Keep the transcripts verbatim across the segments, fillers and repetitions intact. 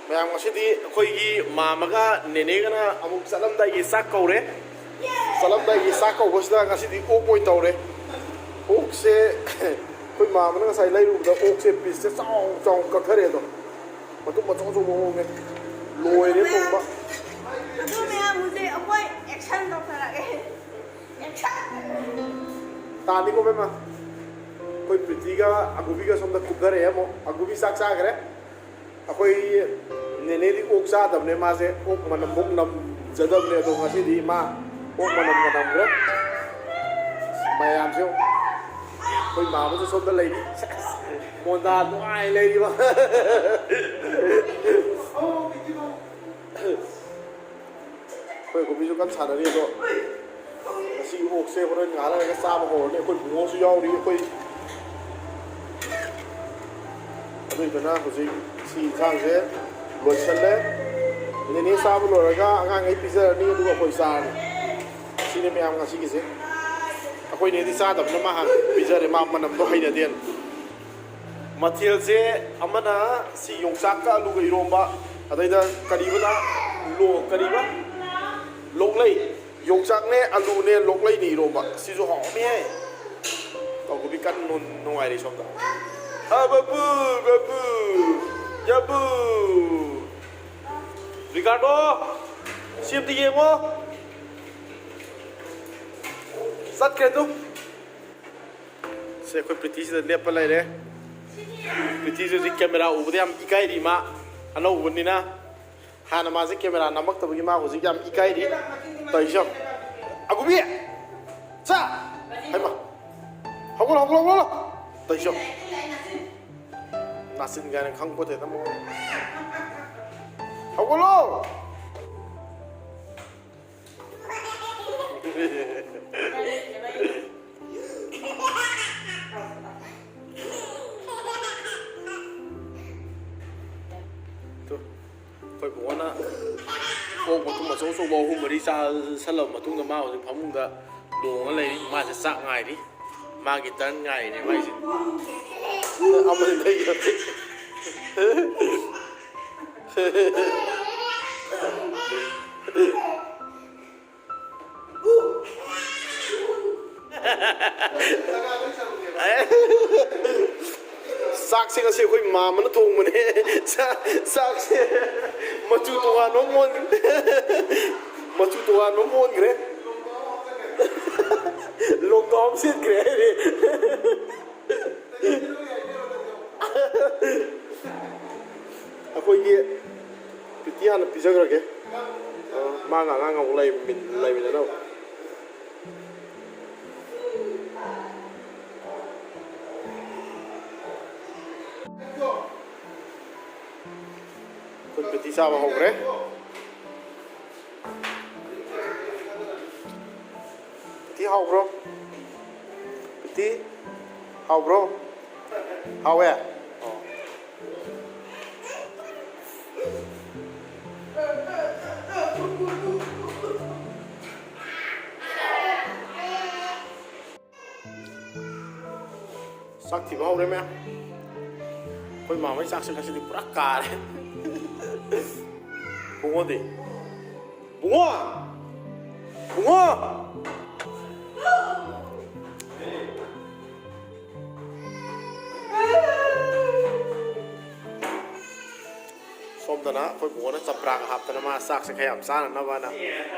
ꯃꯌꯥꯝ, ꯉꯁꯤꯗꯤ ꯑꯩꯈꯣꯏꯒꯤ ꯃꯥꯃꯒ ꯅꯦꯅꯦꯒꯅ ꯑꯃꯨꯛ ꯆꯠꯂꯝꯗꯥꯏꯒꯤ ꯆꯥꯛ ꯀꯧꯔꯦ꯫ ꯆꯠꯂꯝꯗꯥꯏꯒꯤ ꯆꯥꯛ ꯀꯧꯕꯁꯤꯗ ꯉꯁꯤꯗꯤ ꯑꯣꯛ ꯑꯣꯏꯅ ꯇꯧꯔꯦ꯫ ꯑꯣꯛꯁꯦ ꯑꯩꯈꯣꯏ ꯃꯥꯃꯅ ꯉꯁꯥꯏ ꯂꯩꯔꯨꯕꯗ ꯑꯣꯛꯁꯦ ꯄꯤꯁꯁꯦ ꯆꯥꯎ ꯆꯥꯎ ꯀꯛꯊꯔꯦ ꯑꯗꯣ꯫ ꯃꯇꯨꯝ ꯑꯆꯧ ꯑꯆꯧꯕ ꯑꯣꯛꯅꯦ꯫ ꯂꯣꯏꯔꯦ ꯊꯣꯡꯕ꯫ ꯑꯗꯨ ꯃꯌꯥꯝ ꯍꯧꯖꯤꯛ ꯑꯩꯈꯣꯏ action ꯇꯧꯊꯔꯛꯑꯦ꯫ Action! ꯇꯥꯅꯤꯀꯣ ꯕꯦꯝꯃ꯫ ꯑꯩꯈꯣꯏ ꯄ꯭ꯔꯤꯇꯤꯒ ꯑꯒꯨꯕꯤꯒ ꯁꯣꯝꯗ ꯀꯨꯝꯊꯔꯛꯑꯦ ꯑꯃꯨꯛ꯫ ꯑꯒꯨꯕꯤ ꯆꯥꯛ ꯆꯥꯈ꯭ꯔꯦ꯫ ꯑꯩꯈꯣꯏ ꯅꯦꯅꯦꯗꯤ ꯑꯣꯛ ꯆꯥꯗꯕꯅꯦ, ꯃꯥꯁꯦ ꯑꯣꯛ ꯃꯅꯝꯐꯥꯎ ꯅꯝꯖꯗꯕꯅꯦ, ꯑꯗꯣ ꯉꯁꯤꯗꯤ ꯃꯥ ꯑꯣꯛ ꯃꯅꯝꯒ ꯅꯝꯈ꯭ꯔꯦ꯫ ꯃꯌꯥꯝꯁꯦ ꯑꯩꯈꯣꯏ ꯃꯥꯃꯁꯨ ꯁꯣꯝꯗ ꯂꯩꯔꯤ꯫ ꯃꯣꯟꯗꯥ ꯅꯨꯡꯉꯥꯏ ꯂꯩꯔꯤꯕ꯫ ꯑꯩꯈꯣꯏ ꯀꯣꯕꯤꯁꯨ ꯀꯟꯅ ꯁꯥꯟꯅꯔꯤ ꯑꯗꯣ꯫ ꯉꯁꯤ ꯑꯣꯛꯁꯦ ꯍꯣꯔꯦꯟ ꯉꯥꯏꯍꯥꯛ ꯂꯩꯔꯒ ꯆꯥꯕ ꯍꯧꯔꯅꯤ꯫ ꯑꯩꯈꯣꯏ ꯕꯨꯡꯉꯣꯁꯨ ꯌꯥꯎꯔꯤ꯫ ꯑꯩꯈꯣꯏ ꯑꯗꯨꯏꯗꯨꯅ ꯍꯧꯖꯤꯛ ꯁꯤ ꯏꯟꯁꯥꯡꯁꯦ ꯂꯣꯏꯁꯜꯂꯦ꯫ ꯅꯦꯅꯦ ꯆꯥꯕ ꯂꯣꯏꯔꯒ ꯑꯉꯥꯡꯈꯩ ꯄꯤꯖꯔꯅꯤ, ꯑꯗꯨꯒ ꯑꯩꯈꯣꯏ ꯆꯥꯔꯅꯤ꯫ ꯁꯤꯅꯤ ꯃꯌꯥꯝ ꯉꯁꯤꯒꯤꯁꯦ꯫ ꯑꯩꯈꯣꯏ ꯅꯦꯗꯤ ꯆꯥꯗꯕꯅ ꯃꯥ ꯍꯥꯟꯅ ꯄꯤꯖꯔꯦ, ꯃꯥ ꯃꯅꯝꯗꯣ ꯍꯩꯅꯗꯦꯅ꯫ ꯃꯊꯦꯜꯁꯦ ꯑꯃꯅ ꯁꯤ ꯌꯣꯡꯆꯥꯛꯀ ꯑꯂꯨꯒ ꯏꯔꯣꯝꯕ, ꯑꯗꯩꯗ ꯀꯔꯤꯕꯅ ꯂꯣ-, ꯀꯔꯤꯕ? ꯂꯣꯛꯂꯩ꯫ ꯌꯣꯡꯆꯥꯛꯅꯦ, ꯑꯂꯨꯅꯦ, ꯂꯣꯛꯂꯩꯅꯦ ꯏꯔꯣꯝꯕ꯫ ꯁꯤꯁꯨ ꯍꯥꯎꯅꯤꯍꯦ꯫ ꯇꯧꯕꯕꯤ ꯀꯟꯅ ꯅꯨꯡ-, ꯅꯨꯡꯉꯥꯏꯔꯤ ꯁꯣꯝꯗ꯫ ꯑ, ꯕꯕꯨ, ꯕꯕꯨ, ꯌꯥꯕꯨ꯫ ꯔꯤꯀꯥꯔꯗꯣ, ꯁꯤ ꯑꯝꯇ ꯌꯦꯡꯉꯣ꯫ ꯆꯠꯈ꯭ꯔꯦ ꯑꯗꯨꯝ꯫ ꯁꯦ, ꯑꯩꯈꯣꯏ ꯄ꯭ꯔꯤꯇꯤꯁꯤꯗ ꯂꯦꯞꯄ ꯂꯩꯔꯦ꯫ ꯄ꯭ꯔꯤꯇꯤꯁꯤ ꯍꯧꯖꯤꯛ ꯀꯦꯃꯦꯔꯥ ꯎꯕꯗ ꯌꯥꯝ ꯏꯀꯥꯏꯔꯤ ꯃꯥ, ꯑꯅꯧꯕꯅꯤꯅ꯫ ꯍꯥꯟꯅ ꯃꯥꯁꯦ ꯀꯦꯃꯦꯔꯥ ꯅꯝꯃꯛꯇꯕꯒꯤ ꯃꯥ ꯍꯧꯖꯤꯛ ꯌꯥꯝ ꯏꯀꯥꯏꯔꯤ꯫ ꯇꯧꯔꯤꯁꯦ ꯌꯦꯡꯉꯣ꯫ ꯑꯒꯨꯕꯤ! ꯁꯥ! ꯍꯩꯃꯥ! ꯍꯧꯒꯠꯂꯣ, ꯍꯧꯒꯠꯂꯣ, ꯍꯧꯒꯠꯂꯣ! ꯇꯧꯔꯤꯁꯦ ꯌꯦꯡꯉꯣ꯫ ꯅꯥꯆꯤꯟ ꯀꯥꯏꯅ ꯈꯪꯄꯣꯠꯇꯦꯗ ꯃꯉꯣꯟ꯫ ꯍꯧꯒꯠꯂꯣ! ꯇꯨ, ꯑꯩꯈꯣꯏ ꯕꯣꯅ ꯑꯣꯛ ꯃꯇꯨꯝ ꯑꯆꯧ ꯑꯆꯧꯕ ꯑꯍꯨꯝ ꯃꯔꯤ ꯆꯥꯁꯜꯂꯕ ꯃꯇꯨꯡꯗ ꯃꯥ ꯍꯧꯖꯤꯛ ꯐꯃꯨꯡꯗ ꯂꯣꯡꯉ ꯂꯩꯔꯤ꯫ ꯃꯥꯁꯦ ꯆꯥꯛ ꯉꯥꯏꯔꯤ꯫ ꯃꯥꯒꯤ turn ꯉꯥꯏꯔꯤꯅꯦ ꯃꯥꯏꯁꯦ꯫ ꯑꯃꯗꯤ ꯂꯩꯈ꯭ꯔꯦ꯫ ꯆꯥꯛꯁꯦ ꯉꯁꯤ ꯑꯩꯈꯣꯏ ꯃꯥꯃꯅ ꯊꯣꯡꯕꯅꯦ꯫ ꯆꯥ-, ꯆꯥꯛꯁꯦ ꯃꯆꯨ ꯇꯣꯉꯥꯟꯕ ꯑꯃ ꯑꯣꯟ-, ꯃꯆꯨ ꯇꯣꯉꯥꯟꯕ ꯑꯃ ꯑꯣꯟꯈ꯭ꯔꯦ꯫ ꯂꯣꯡꯗꯥꯎ ꯑꯃ ꯁꯦꯠꯈ꯭ꯔꯦ ꯍꯥꯏꯔꯦ꯫ ꯑꯩꯈꯣꯏꯒꯤ ꯄꯤꯇꯤ ꯍꯥꯟꯅ ꯄꯤꯖꯈ꯭ꯔꯒꯦ꯫ ꯑ, ꯃꯥ ꯉꯥꯡ ꯉꯥꯡ ꯑꯃꯨꯛ ꯂꯩꯃꯤꯟ-, ꯂꯩꯃꯤꯟꯅꯅꯕ꯫ ꯑꯩꯈꯣꯏ ꯄꯤꯇꯤ ꯆꯥꯕ ꯍꯧꯈ꯭ꯔꯦ꯫ ꯄꯤꯇꯤ ꯍꯥꯎꯕ꯭ꯔꯣ? ꯄꯤꯇꯤ ꯍꯥꯎꯕ꯭ꯔꯣ? ꯍꯥꯎꯋꯦ? ꯑꯣ꯫ ꯆꯥꯛ ꯊꯤꯕ ꯍꯧꯔꯦ ꯃꯌꯥꯝ꯫ ꯑꯩꯈꯣꯏ ꯃꯥꯃꯩ ꯆꯥꯛꯁꯦ ꯉꯁꯤꯗꯤ ꯄꯨꯔꯥ ꯀꯥꯔꯦ꯫ ꯕꯨꯡꯉꯣꯗꯤ? ꯕꯨꯡꯉꯣ! ꯕꯨꯡꯉꯣ! ꯁꯣꯝꯗꯅ ꯑꯩꯈꯣꯏ ꯕꯣꯅ ꯆꯝꯄ꯭ꯔꯥꯒ ꯍꯥꯞꯇꯅ ꯃꯥ ꯆꯥꯛꯁꯦ ꯈꯔ ꯌꯥꯝ ꯆꯥꯅꯅꯕꯅ,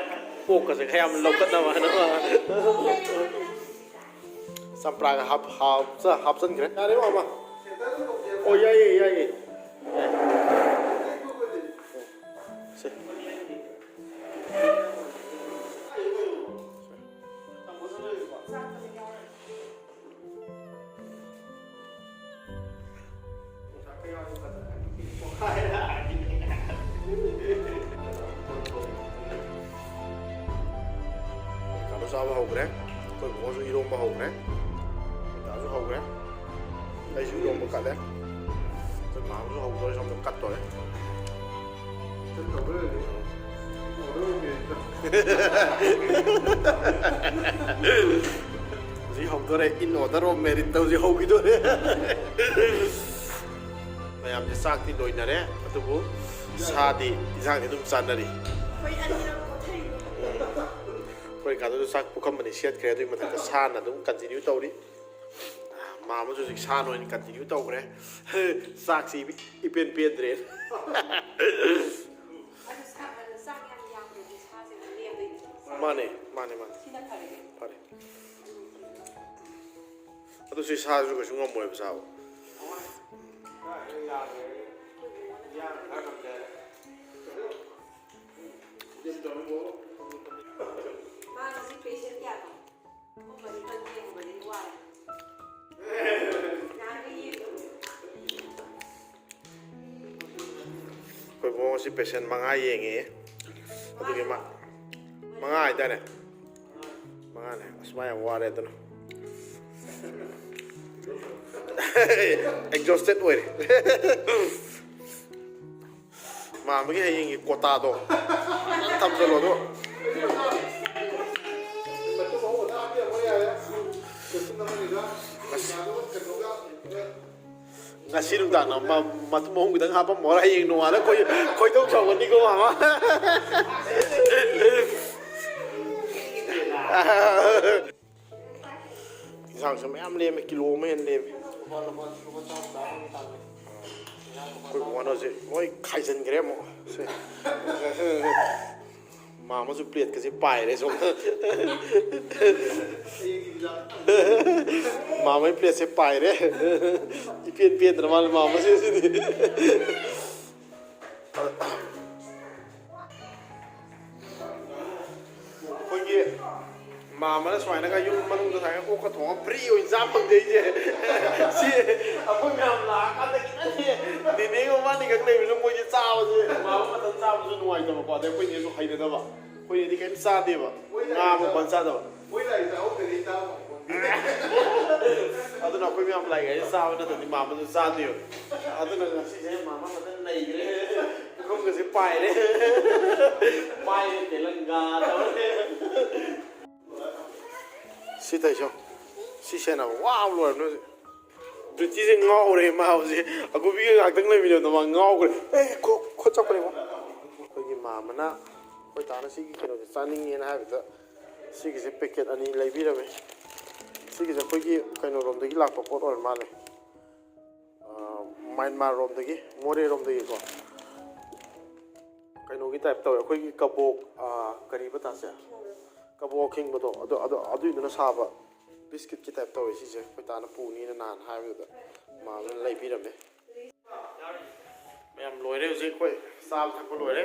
ꯑꯣꯛꯀꯁꯦ ꯈꯔ ꯌꯥꯝ ꯂꯧꯈꯠꯅꯕ ꯍꯥꯏꯅ ꯃꯥ ꯆꯝꯄ꯭ꯔꯥꯒ ꯍꯥꯞ-, ꯍꯥꯞꯆ-, ꯍꯥꯞꯆꯤꯟꯈ꯭ꯔꯦ꯫ ꯌꯥꯔꯦ ꯃꯥꯃ꯫ ꯑꯣ, ꯌꯥꯏꯌꯦ, ꯌꯥꯏꯌꯦ꯫ ꯁꯦ꯫ ꯀꯩꯅꯣ ꯆꯥꯕ ꯍꯧꯈ꯭ꯔꯦ꯫ ꯑꯩꯈꯣꯏ ꯕꯣꯁꯁꯨ ꯏꯔꯣꯝꯕ ꯍꯧꯈ꯭ꯔꯦ꯫ ꯗꯥꯁꯨ ꯍꯧꯈ꯭ꯔꯦ꯫ ꯑꯩꯁꯨ ꯏꯔꯣꯝꯕ ꯀꯠꯂꯦ꯫ ꯑꯩꯈꯣꯏ ꯃꯥꯝꯁꯨ ꯍꯧꯗꯣꯔꯦ, ꯁꯣꯝꯗ ꯀꯠꯇꯣꯔꯦ꯫ ꯍꯧꯖꯤꯛ ꯍꯧꯗꯣꯔꯦ, in order of merit ꯇ ꯍꯧꯖꯤꯛ ꯍꯧꯈꯤꯗꯣꯔꯦ꯫ ꯃꯌꯥꯝꯁꯦ ꯆꯥꯛꯇꯤ ꯂꯣꯏꯅꯔꯦ, ꯑꯗꯨꯕꯨ ꯁꯥꯗꯤ, ꯏꯟꯁꯥꯡꯗꯤ ꯑꯗꯨꯝ ꯆꯥꯅꯔꯤ꯫ ꯑꯩꯈꯣꯏ ꯑꯅꯤꯔꯛ ꯀꯣꯊꯩ꯫ ꯑꯩꯈꯣꯏ ꯀꯥꯗꯨꯗ ꯆꯥꯛ ꯄꯨꯈꯝ ꯑꯅꯤ ꯁꯦꯠꯈ꯭ꯔꯦ, ꯑꯗꯨꯒꯤ ꯃꯊꯛꯇ ꯁꯥꯅ ꯑꯗꯨꯝ ꯀꯟꯇꯤꯅ꯭ꯌꯨ ꯇꯧꯔꯤ꯫ ꯃꯥ ꯑꯃꯁꯨ ꯍꯧꯖꯤꯛ ꯁꯥꯅ ꯑꯣꯏꯅ ꯀꯟꯇꯤꯅ꯭ꯌꯨ ꯇꯧꯈ꯭ꯔꯦ꯫ ꯆꯥꯛꯁꯤ ꯏꯄꯦꯟ ꯄꯦꯟꯗ꯭ꯔꯦ꯫ ꯑꯗꯨ ꯁꯥ-, ꯑꯗꯨ ꯆꯥꯛ ꯌꯥꯝ ꯌꯥꯝꯗ꯭ꯔꯗꯤ ꯁꯥꯁꯦ ꯑꯗꯨꯝ ꯂꯦꯝꯗꯣꯏꯅꯦ꯫ ꯃꯥꯅꯦ, ꯃꯥꯅꯦ, ꯃꯥꯅꯦ꯫ ꯁꯤꯅ ꯐꯔꯦ꯫ ꯐꯔꯦ꯫ ꯑꯗꯨ ꯁꯤ ꯁꯥꯁꯨ ꯀꯩꯁꯨ ꯉꯝꯃꯣꯏꯕ ꯁꯥꯕ꯫ ꯃꯥ ꯉꯁꯤ ꯄꯦꯁꯦꯟ ꯀꯌꯥꯅꯣ? ꯑꯍꯨꯝ ꯃꯔꯤꯈꯛ ꯌꯦꯡꯉꯨꯕꯗꯒꯤ ꯋꯥꯔꯦ꯫ ꯉꯥꯏꯍꯥꯛ ꯌꯦꯡꯉꯨ꯫ ꯑꯩꯈꯣꯏ ꯏꯕꯨꯡꯉꯣ ꯉꯁꯤ ꯄꯦꯁꯦꯟ ꯃꯉꯥ ꯌꯦꯡꯉꯦ꯫ ꯑꯗꯨꯒꯤ ꯃꯥ, ꯃꯉꯥ ꯍꯥꯏꯇꯥꯔꯦ꯫ ꯃꯉꯥꯅꯦ꯫ ꯑꯁ, ꯃꯥ ꯌꯥꯝ ꯋꯥꯔꯦ ꯑꯗꯨꯅ꯫ ꯑꯦꯛꯖꯣꯁꯇꯦꯠ ꯑꯣꯏꯔꯦ꯫ ꯃꯥ ꯑꯃꯒꯤ ꯍꯌꯦꯡꯒꯤ ꯀꯣꯇꯥꯗꯣ ꯊꯝꯖꯜꯂꯣ ꯑꯗꯣ꯫ ꯑꯁ꯫ ꯉꯁꯤ ꯅꯨꯡꯗꯥꯡꯅ ꯃ-, ꯃꯇꯨꯝ ꯑꯍꯨꯝ ꯈꯤꯇꯪ ꯍꯥꯞꯄꯝꯃꯣ꯫ ꯍꯌꯦꯡ ꯅꯣꯡꯉꯥꯜꯂ ꯈꯣꯏ-, ꯈꯣꯏꯗꯧ ꯁꯥꯎꯒꯠꯅꯤꯀꯣ, ꯃꯥꯃ꯫ ꯏꯟꯁꯥꯡꯁꯨ ꯃꯌꯥꯝ ꯂꯦꯝꯃꯦ, ꯀꯤꯂꯣ ꯑꯃ ꯍꯦꯟꯅ ꯂꯦꯝꯃꯦ꯫ ꯑꯩꯈꯣꯏ ꯕꯣꯟ ꯍꯧꯖꯤꯛ ꯂꯣꯏ ꯈꯥꯏꯖꯤꯟꯈ꯭ꯔꯦ ꯑꯃꯨꯛ꯫ ꯁꯦ꯫ ꯃꯥꯃꯁꯨ ꯄ꯭ꯂꯦꯠꯀꯁꯦ ꯄꯥꯏꯔꯦ ꯁꯣꯝꯗ꯫ ꯃꯥꯃꯩ ꯄ꯭ꯂꯦꯠꯁꯦ ꯄꯥꯏꯔꯦ꯫ ꯏꯄꯦꯟ ꯄꯦꯟꯗ꯭ꯔ ꯃꯥꯜꯂꯦ ꯃꯥꯃꯁꯦ ꯁꯤꯗꯤ꯫ ꯑꯩꯈꯣꯏꯒꯤ ꯃꯥꯃꯅ ꯁꯨꯃꯥꯏꯅꯒ ꯌꯨꯝ ꯃꯅꯨꯡꯗ ꯁꯨꯃꯥꯏꯅ ꯑꯣꯛꯀ ꯊꯣꯡꯉ ꯐ꯭ꯔꯤ ꯑꯣꯏꯅ ꯆꯥ ꯐꯪꯖꯩꯁꯦ꯫ ꯁꯤ ꯑꯩꯈꯣꯏ ꯃꯌꯥꯝ ꯂꯥꯛꯑꯀꯥꯟꯗ ꯈꯤꯇꯪꯗꯤ ꯅꯦꯅꯦꯒ ꯃꯕꯥꯅꯤꯈꯛ ꯂꯩꯕꯅꯤꯅ ꯃꯣꯏꯁꯦ ꯆꯥꯕꯁꯦ, ꯃꯥꯃ ꯃꯊꯟ ꯆꯥꯕꯁꯨ ꯅꯨꯡꯉꯥꯏꯇꯕꯀꯣ꯫ ꯑꯗꯩ ꯑꯩꯈꯣꯏ ꯅꯦꯁꯨ ꯍꯩꯅꯗꯕ꯫ ꯑꯩꯈꯣꯏꯅꯗꯤ ꯀꯩꯝ ꯆꯥꯗꯦꯕ꯫ ꯉꯥ ꯑꯃ ꯐꯅ ꯆꯥꯗꯕ꯫ ꯃꯣꯏ ꯂꯥꯏꯔꯤꯛ ꯇꯥꯍꯧꯗ꯭ꯔꯗꯤ ꯆꯥꯕ ꯐꯪꯄꯣꯟꯇꯦ꯫ ꯑꯗꯨꯅ ꯑꯩꯈꯣꯏ ꯃꯌꯥꯝ ꯂꯥꯏꯔꯤꯛ ꯍꯥꯏꯁꯦ ꯆꯥꯕ ꯅꯠꯇ꯭ꯔꯗꯤ ꯃꯥꯃꯁꯨ ꯆꯥꯗꯦꯕ꯫ ꯑꯗꯨꯅ ꯉꯁꯤꯁꯦ ꯃꯥꯃ ꯐꯖꯅ ꯅꯩꯈ꯭ꯔꯦ꯫ ꯄꯨꯈꯝꯒꯁꯦ ꯄꯥꯏꯔꯦ꯫ ꯄꯥꯏꯔꯦ ꯇꯦꯂꯪꯒꯥ ꯇꯧꯔꯦ꯫ ꯁꯤ ꯇꯧꯏꯁꯣ꯫ ꯁꯤ ꯁꯦꯟꯅꯕ ꯋꯥꯕ ꯂꯣꯏꯔꯕꯅꯦ ꯍꯧꯖꯤꯛ꯫ ꯄ꯭ꯔꯤꯇꯤꯁꯦ ꯉꯥꯎꯔꯦ ꯃꯥ ꯍꯧꯖꯤꯛ꯫ ꯑꯀꯨꯞꯄꯤꯒ ꯉꯥꯛꯇꯪ ꯂꯩꯃꯤꯟꯅꯕꯗ ꯃꯥ ꯉꯥꯎꯈ꯭ꯔꯦ꯫ ꯑꯦ, ꯈꯨ-, ꯈꯨꯠ ꯆꯞꯈ꯭ꯔꯦꯕꯣ꯫ ꯑꯩꯈꯣꯏꯒꯤ ꯃꯥꯃꯅ ꯑꯩꯈꯣꯏ ꯇꯥꯅ ꯁꯤꯒꯤ ꯀꯩꯅꯣꯁꯦ ꯆꯥꯅꯤꯡꯉꯦꯅ ꯍꯥꯏꯕꯗ ꯁꯤꯒꯤꯁꯦ ꯄꯦꯀꯦꯠ ꯑꯅꯤ ꯂꯩꯕꯤꯔꯝꯃꯦ꯫ ꯁꯤꯒꯤꯁꯦ ꯑꯩꯈꯣꯏꯒꯤ ꯀꯩꯅꯣꯔꯣꯝꯗꯒꯤ ꯂꯥꯛꯄ ꯄꯣꯠ ꯑꯣꯏꯔ ꯃꯥꯜꯂꯦ꯫ ꯑꯥ, ꯃ꯭ꯌꯥꯟꯃꯥꯔ ꯔꯣꯝꯗꯒꯤ, ꯃꯣꯔꯦ ꯔꯣꯝꯗꯒꯤꯀꯣ꯫ ꯀꯩꯅꯣꯒꯤ ꯇꯥꯏꯞ ꯇꯧꯋꯦ, ꯑꯩꯈꯣꯏꯒꯤ ꯀꯕꯣꯛ, ꯑꯥ, ꯀꯔꯤꯕ ꯇꯥꯁꯦ? ꯀꯕꯣꯛ ꯑꯈꯤꯡꯕꯗꯣ, ꯑꯗꯣ, ꯑꯗꯣ, ꯑꯗꯨꯏꯗꯨꯅ ꯁꯥꯕ ꯕꯤꯁꯀꯤꯠꯀꯤ ꯇꯥꯏꯞ ꯇꯧꯋꯦ ꯁꯤꯁꯦ꯫ ꯑꯩꯈꯣꯏ ꯇꯥꯅ ꯄꯨꯅꯤꯅ ꯅꯍꯥꯟ ꯍꯥꯏꯕꯗꯨꯗ ꯃꯥꯅ ꯂꯩꯕꯤꯔꯝꯃꯦ꯫ ꯃꯌꯥꯝ ꯂꯣꯏꯔꯦ ꯍꯧꯖꯤꯛ ꯑꯩꯈꯣꯏ ꯆꯥꯕ ꯊꯛꯄ ꯂꯣꯏꯔꯦ꯫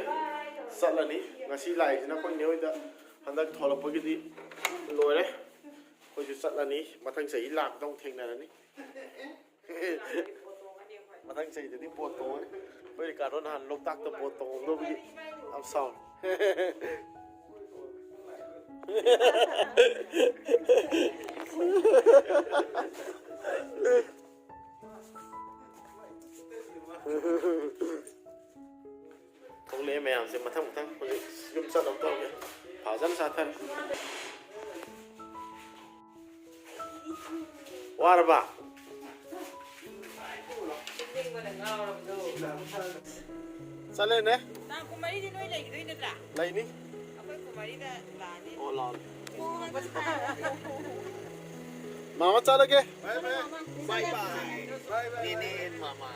ꯆꯠꯂꯅꯤ꯫ ꯉꯁꯤ ꯂꯥꯛꯏꯁꯤꯅ ꯑꯩꯈꯣꯏ ꯅꯦ ꯍꯣꯏꯗ ꯍꯟꯗꯛ ꯊꯣꯛꯂꯛꯄꯒꯤꯗꯤ ꯂꯣꯏꯔꯦ꯫ ꯑꯩꯈꯣꯏꯁꯨ ꯆꯠꯂꯅꯤ꯫ ꯃꯊꯪ ꯆꯍꯤ ꯂꯥꯛꯄꯗ ꯑꯃꯨꯛ ꯊꯦꯡꯅꯔꯅꯤ꯫ ꯃꯊꯪ ꯆꯍꯤꯗꯗꯤ ꯕꯣꯠ ꯇꯣꯡꯉꯅꯤ꯫ ꯑꯩꯈꯣꯏ ꯔꯤꯀꯥꯔꯗꯣ ꯅꯍꯥꯟ ꯂꯣꯛꯇꯥꯛꯇ ꯕꯣꯠ ꯇꯣꯡꯍꯧꯗꯕꯒꯤ ꯌꯥꯝ ꯁꯥꯎꯔꯦ꯫ ꯊꯣꯛꯂꯛꯑꯦ ꯃꯌꯥꯝꯁꯦ ꯃꯊꯪ ꯃꯊꯪ꯫ ꯍꯧꯖꯤꯛ ꯌꯨꯝ ꯆꯠꯅꯕ ꯇꯧꯔꯒꯦ꯫ ꯐꯖꯅ ꯆꯥꯊꯔꯦ꯫ ꯋꯥꯔꯕ? ꯆꯠꯂꯦꯅꯦ꯫ ꯇꯥꯡ ꯀꯨꯟꯃꯔꯤꯗꯤ ꯅꯣꯏ ꯂꯩꯈꯤꯗꯣꯏ ꯅꯠꯇ꯭ꯔꯥ? ꯂꯩꯅꯤ꯫ ꯑꯩꯈꯣꯏ ꯀꯨꯟꯃꯔꯤꯗ ꯂꯥꯛꯑꯅꯤ꯫ ꯑꯣ, ꯂꯥꯛꯑꯣ꯫ ꯃꯥꯃ ꯆꯠꯂꯒꯦ꯫ ꯕꯥꯏ ꯕꯥꯏ꯫ ꯕꯥꯏ ꯕꯥꯏ꯫ ꯅꯦꯅꯦ and ꯃꯥꯃ꯫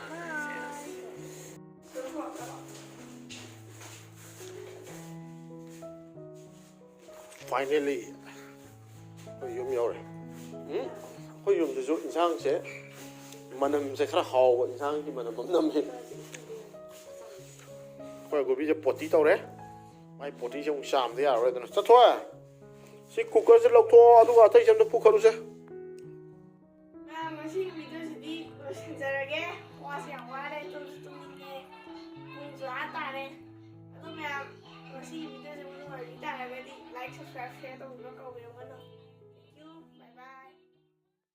Finally ꯑꯩꯈꯣꯏ ꯌꯨꯝ ꯌꯧꯔꯦ꯫ ꯎꯝ? ꯑꯩꯈꯣꯏ ꯌꯨꯝꯗꯁꯨ ꯏꯟꯁꯥꯡꯁꯦ ꯃꯅꯝꯁꯦ ꯈꯔ ꯍꯥꯎꯕ ꯏꯟꯁꯥꯡꯒꯤ ꯃꯅꯝ ꯑꯃ ꯅꯝꯃꯦ꯫ ꯑꯩꯈꯣꯏ ꯀꯣꯕꯤꯁꯦ ꯄꯣꯇꯤ ꯇꯧꯔꯦ꯫ ꯃꯥꯏ ꯄꯣꯇꯤꯁꯦ ꯑꯃꯨꯛ ꯆꯥꯝꯗ ꯌꯥꯔꯔꯣꯏ꯫ ꯑꯗꯨꯅ ꯆꯠꯊꯣꯛꯑꯦ꯫ ꯁꯤ ꯀꯨꯀꯔꯁꯦ ꯂꯧꯊꯣꯛꯑꯣ, ꯑꯗꯨꯒ ꯑꯇꯩꯁꯦ ꯑꯝꯇ ꯄꯨꯈꯠꯂꯨꯁꯦ꯫ ꯃꯌꯥꯝ, ꯉꯁꯤꯒꯤ ꯚꯤꯗꯤꯑꯣꯁꯤꯗꯤ ꯂꯣꯏꯁꯤꯟꯖꯔꯒꯦ꯫ ꯋꯥꯁꯨ ꯌꯥꯝ ꯋꯥꯔꯦ, ꯇꯨꯝꯁꯨ ꯇꯨꯝꯅꯤꯡꯉꯦ, ꯄꯨꯡꯁꯨ ꯑꯥ ꯇꯥꯔꯦ꯫ ꯑꯗꯣ ꯃꯌꯥꯝ, ꯉꯁꯤꯒꯤ ꯚꯤꯗꯤꯑꯣꯁꯤꯕꯨ ꯅꯨꯡꯉꯥꯏꯕꯤ ꯇꯥꯔꯒꯗꯤ like, subscribe, share ꯇꯧꯕꯤꯕ ꯀꯥꯎꯕꯤꯔꯝꯒꯅꯨ꯫